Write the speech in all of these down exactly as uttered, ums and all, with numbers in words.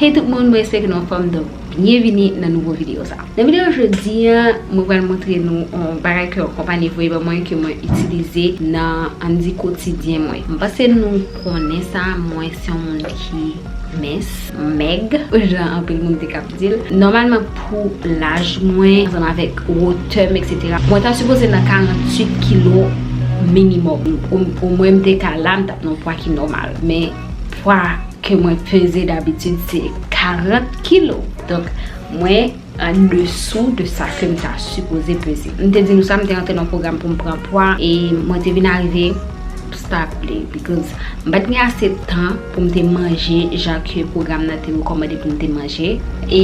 Hey tout moun, mwen espere ke nou anfòm, donk byenvini nan nouvo videyo sa. Nan videyo jodi a, mwen pral montre nou yon bagay ke yon konpayi voye ban mwen ke mwen itilize nan, ann di, kotidyen mwen. M panse nou konnen sa, mwen se yon moun ki mens, mèg, jan anpil moun te ka ap di l. Nòmalman pou laj mwen, ansanm avèk wotè m, etsetera, mwen ta sipoze nan karanntuit kilo minimòm. O, omwen m te ka la, m t ap nan pwa ki nòmal. Men pwa ke mwen peze dabitid se karant kilo. Donk, mwen andesou de sa ke m ta sipoze peze. M te di nou sa, m te rantre nan pwogram pou m pran pwa e mwen te vin arive stable because m pa t gen ase tan pou m te manje jan ke pwogram nan te rekòmande pou m te manje. E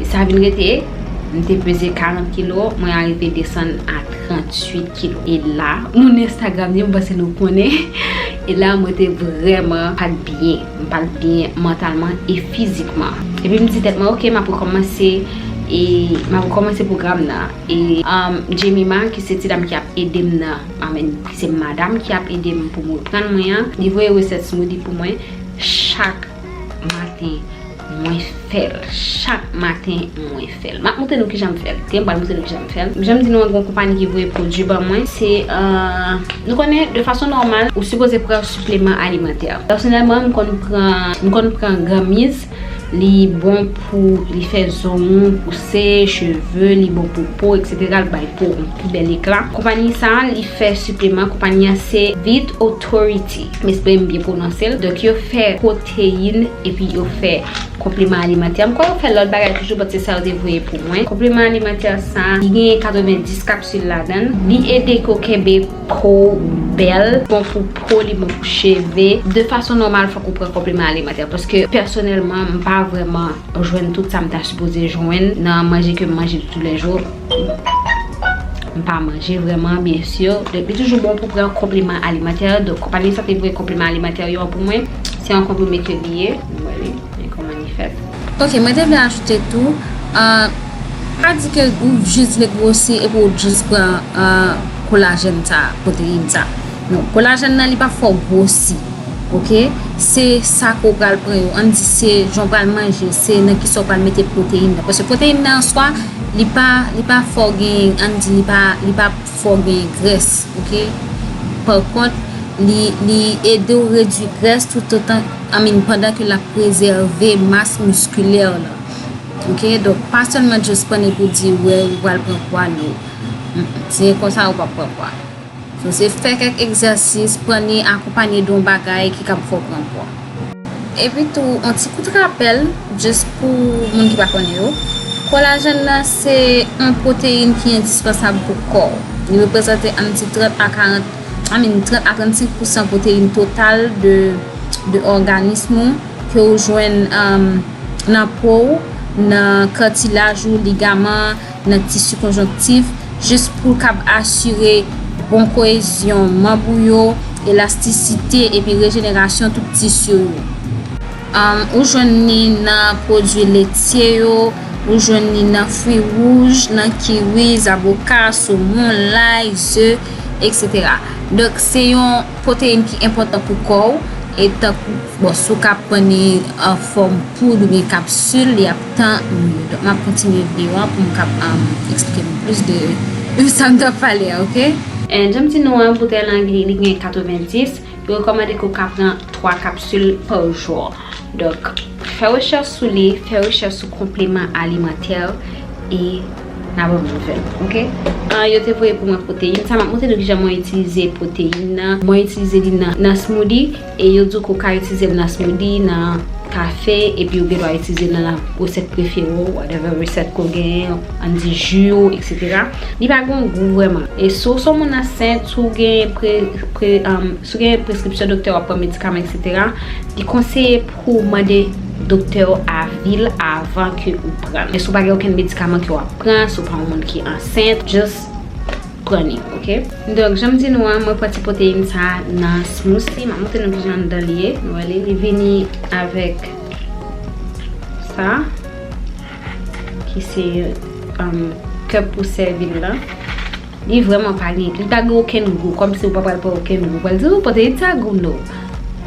sa vin rete, m te peze karant kilo, mwen arive desann a tranntuit kilo. E la, moun Instagram yo, m panse nou konnen. E la, mwen te vrèman pa t byen. M pa t byen mantalman e fizikman. Epi m di tèt mwen, "Ok, m ap rekòmanse, e m ap rekòmanse pwogram nan." E, um, Jemima, ki se ti dam ki ap ede m nan, I mean, ki se madanm ki ap ede m pou m reprann mwen an, li voye resèt smoothie pou mwen chak maten. Mwen fè l. Chak maten, mwen fè l. M ap montre nou kijan m fè l. Te, m pral montre nou kijan m fè l. Jan m di nou an, gen yon konpayi ki voye pwodui ban mwen. Se, euh, nou konnen, de fason nòmal, ou sipoze pran sipleman alimantè. Pèsonèlman, m konn pran, m konn pran gummies. Li bon pou, li fè zong pouse, cheve, li bon pou po, etsetera. Li bay po yon pi bèl ekla. Konpayi sa, li fè sipleman. Konpayi an se Veet Authority. M espere m byen pwononse l. Donk, yo fè pwoteyin epi yo fè konpliman alimantè. M kwè yo fè lòt bagay toujou, but se sa yo te voye pou mwen. Konpliman alimantè sa, li genyen katrevenndis kapsil ladan l. Li ede ke w kenbe po w bèl, bon pou po, li bon pou cheve. De fason nòmal, fòk ou pran konpliman alimantè. Paske, pèsonèlman, m pa vrèman jwenn tout sa m ta sipoze jwenn nan manje ke m manje de tous les jours. M pa manje vrèman, byen si. Donk, li toujou bon pou pran konpliman alimantè. Donk, konpayi sa te voye konpliman alimantè yo an pou mwen. Se yon konpliman ke li ye. Nou wè li, men kòman li fèt. Ok, mwen te vle ajoute tou, euh, pa di ke ou jis vle gwosi epi ou jis pran, euh, kolajèn sa, pwoteyin sa. Non, kolajèn nan, li p ap fè w gwosi. Ok? Se sa ke w pral pran yo. Ann di se jan w pral manje, se nan kisa w pral mete pwoteyin nan. Paske pwoteyin nan an swa, li pa, li pa fè w gen, ann di, li pa, li pa fè w gen grès, ok? Pa kont, li, li ede w redui grès toutotan, I mean, pandan ke l ap prezève mas miskilè w lan. Ok? Donk, pa sèlman just pran epi w di, wè, ou pral pran pwa, non. Mm, mm. Se konsa ou p ap pran pwa. So, se fè kèk egzèsis, pran li akonpanye de yon bagay ki kab fè w pran pwa. Epi tou, yon ti kout rapèl, jis pou moun ki pa konnen yo. Kolajèn nan se yon pwoteyin ki endispansab pou kò w. Li reprezante ann di trant a karant, I mean, trant a trannsenk pousan pwoteyin total de, de òganis ou ke w jwenn, um, nan po w, nan katilaj ou, ligaman, nan tisi konjonktif, jis pou l kab asire bon koyezyon manm ou yo, elastisite epi rejenerasyon tout tisi yo. Um, ou jwenn li nan pwodui letye yo, ou jwenn li nan fwi wouj, nan kiwi, zaboka, somon, lay, ze, etsetera. Donk, se yon pwoteyin ki enpòtan pou kò w, e tankou, bon, si w ka pran li an fòm poud oubyen kapsil, li ap tan mye. Donk, m ap kontinye videyo a pou m kab, um, eksplike nou plis de, de sa m t ap pale a, ok? And jan m di nou an, boutèy lan, li, li gen katrevenndis. Yo rekòmande ke w ka pran twa kapsil pa jou. Donk, fè rechèch sou li, fè rechèch sou konpliman alimantè e n a ban nou nouvèl, ok? Ah, yo te voye pou mwen pwoteyin. Sa m ap montre nou kijan mwen itilize pwoteyin nan. Mwen itilize li nan, nan smoothie e yo di w ke w ka itilize l nan smoothie, nan kafe, epi ou gen dwa itilize l nan, nan resèt prefere w, whatever resèt ke w genyen, ann di ji w, etsetera. Li pa gen yon gou vrèman. E si w se yon moun ansent, si w gen pre, pre, um, si w gen preskripsyon doktè, w ap pran medikaman, etsetera, li konseye pou w mande doktè w avi l avan ke ou pran l. E si w pa gen okenn medikaman ke w ap pran, si w pa yon moun ki ansent, just pran li, ok? Donk, jan m di nou an, mwen pran ti pwoteyin sa nan smoothie. M ap montre nou kijan anndan li ye. Nou wè li, li vini avèk sa, ki se, um, cup pou sèvi l lan. Li vrèman pa gen, li pa gen okenn gou, kòmsi ou pa pral pran okenn gou. Ou pral di, "Oh, pwoteyin sa gou, non."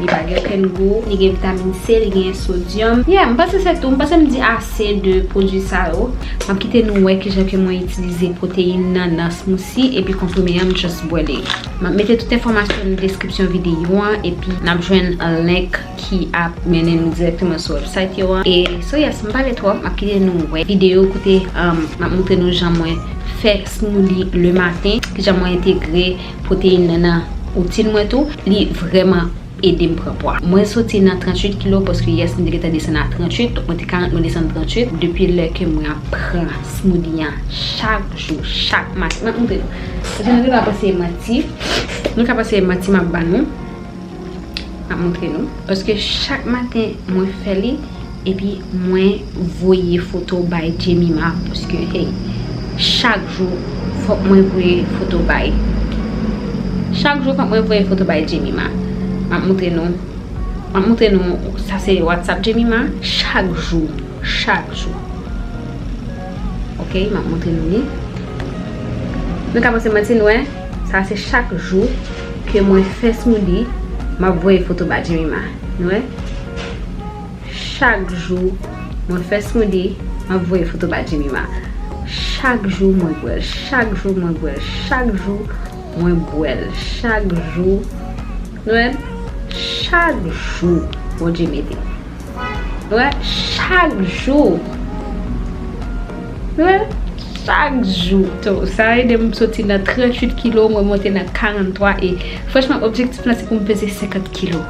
Li pa gen okenn gou, li gen vitamin C, li gen sodyòm. Yeah, m panse se tou. M panse m di ase de pwodui sa yo. M ap kite nou wè kijan ke mwen itilize pwoteyin nan nan smoothie epi konprime an, m just bwè li. M ap mete tout enfòmasyon nan deskripsyon videyo an epi n ap jwenn link ki ap mennen nou dirèkteman sou website yo an. E so yes, m pale twòp, m ap kite nou wè videyo kote, um, m ap montre nou jan mwen fè smoothie le maten, kijan mwen entegre pwoteyin nan nan woutin mwen tou. Li vrèman ede m pran pwa. Mwen soti nan tranntuit kilo paske yes, m te gentan desann a tranntuit, donk mwen te karant, mwen desann tranntuit. Depi lè ke mwen ap pran smoothie an chak jou, chak maten, m ap montre nou. Paske nou te ka panse e manti. Nou ka panse e manti m ap ba nou. M ap montre nou. Paske chak maten mwen fè li, epi mwen voye foto bay Jemima, paske, hey, chak jou fòk mwen voye foto bay. Chak jou fòk mwen voye foto bay Jemima. M ap montre nou. M ap montre nou, sa se WhatsApp Jemima. Chak jou, chak jou. Ok, m ap montre nou li. Nou ka panse manti, nou wè? Sa se chak jou ke mwen fè smoothie, m ap voye foto ba Jemima. Nou wè? Chak jou mwen fè smoothie, m ap voye foto ba Jemima. Chak jou mwen bwè l, chak jou mwen bwè l, chak jou mwen bwè l, chak jou. Nou wè? Chak jou Bondye mete. Nou wè? Chak jou. Nou wè? Chak jou. So, sa ede m soti nan tranntuit kilo, mwen monte nan karanntwa, e franchman, objektif lan se pou m peze senkant kilo.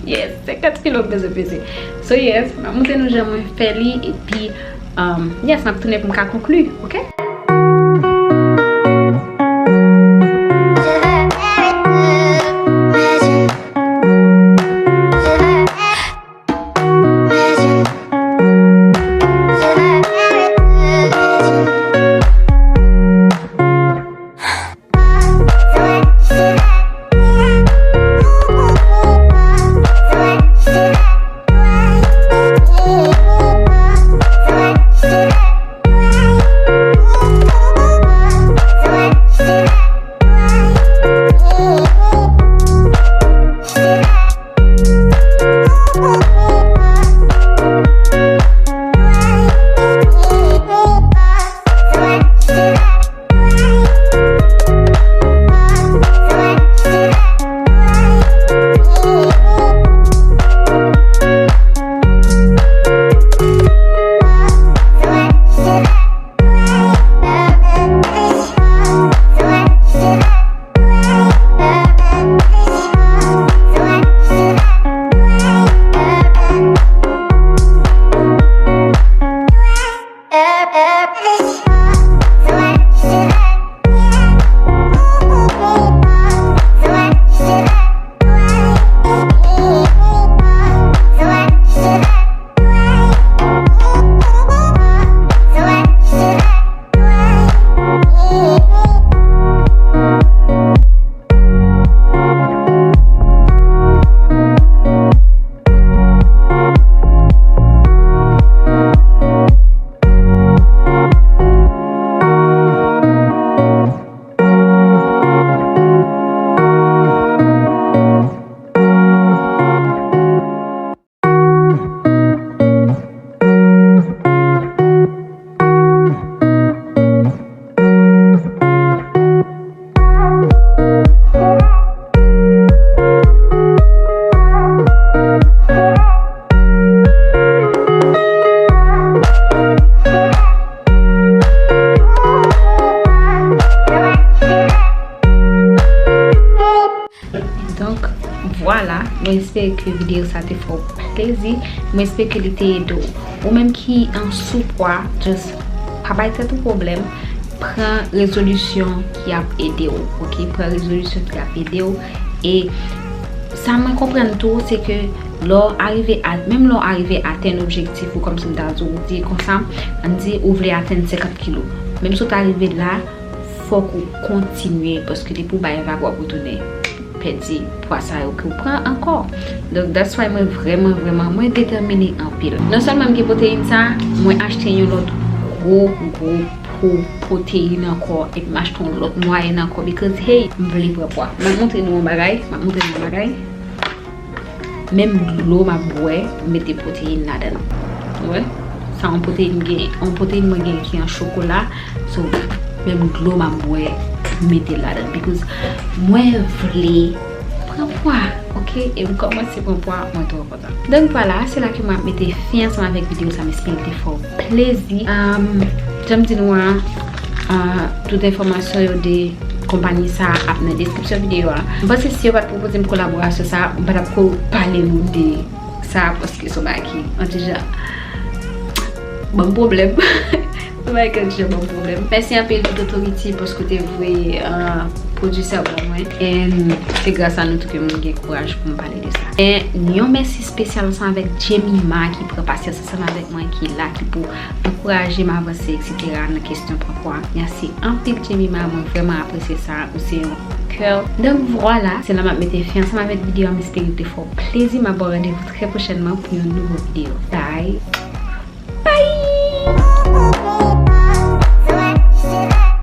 Yes, senkant kilo m bezwen peze. So yes, m ap montre nou jan mwen fè li, epi, um, yes, m ap tounen pou m ka konkli, ok? Donk, vwala, mwen espere ke videyo sa te fè w plezi. Mwen espere ke li te ede w. Ou menm ki an soupwa, just pa bay tèt ou pwoblèm. Pran rezolisyon ki ap ede w, ok? Pran rezolisyon ki ap ede w. E sa mwen konprann tou, se ke lè w arive a, menm lè w arive atenn objektif ou, kòmsi m ta di w, di konsa, ann di ou vle atenn senkant kilo. Menm si w ta rive la, fòk ou kontinye, paske depi w bay vag, w ap retounen pèdi pwa sa yo ke w pran ankò. Donk, that's why mwen vrèman, vrèman, mwen detèmine anpil. Non sèlman m gen pwoteyin sa, mwen achte yon lòt gwo, gwo po pwoteyin ankò, epi m achte yon lòt mwayèn ankò, because, hey, m vle pran pwa. M ap montre nou yon bagay, m ap montre nou yon bagay. Menm dlo m ap bwè, m mete pwoteyin ladan l. Ou wè? Sa yon pwoteyin gen, yon pwoteyin mwen gen ki an chokola. So, menm dlo m ap bwè, m mete l ladan l. Because mwen vle pran pwa, oke? E m kòmanse pran pwa, mwen twò kontan. Donk vwala, se la ke mwen ap mete fen ansanm avèk videyo sa, m espere l te fè w plezi. Um, jan m di nou an, uh, tout enfòmasyon yo de konpayi sa ap nan deskripsyon videyo a. M panse si yo pa t pwopoze m kolaborasyon sa, m pa t ap ko pale nou de sa, paske se yon bagay ki, an ti jan, ban m pwoblèm. Se yon bagay ki, an ti jan, ban m pwoblèm. Mèsi anpil Good Authority paske w te voye, uh, pwodui sa ban mwen. And se gras a nou tou ke m gen kouraj pou m pale de sa. E yon mèsi espesyal ansanm avèk Jemima ki pran pasyans ansanm avèk mwen, ki la, ki pou ankouraje m avanse, et cetera nan kesyon pran pwa. Mèsi anpil Jemima, mwen vrèman apresye sa, ou se yon kè. Donk vwala, se la m ap mete fen ansanm avèk videyo a, m espere l te fè w plezi, m ap ba w randevou trè pwochènman pou yon nouvo videyo. Bye!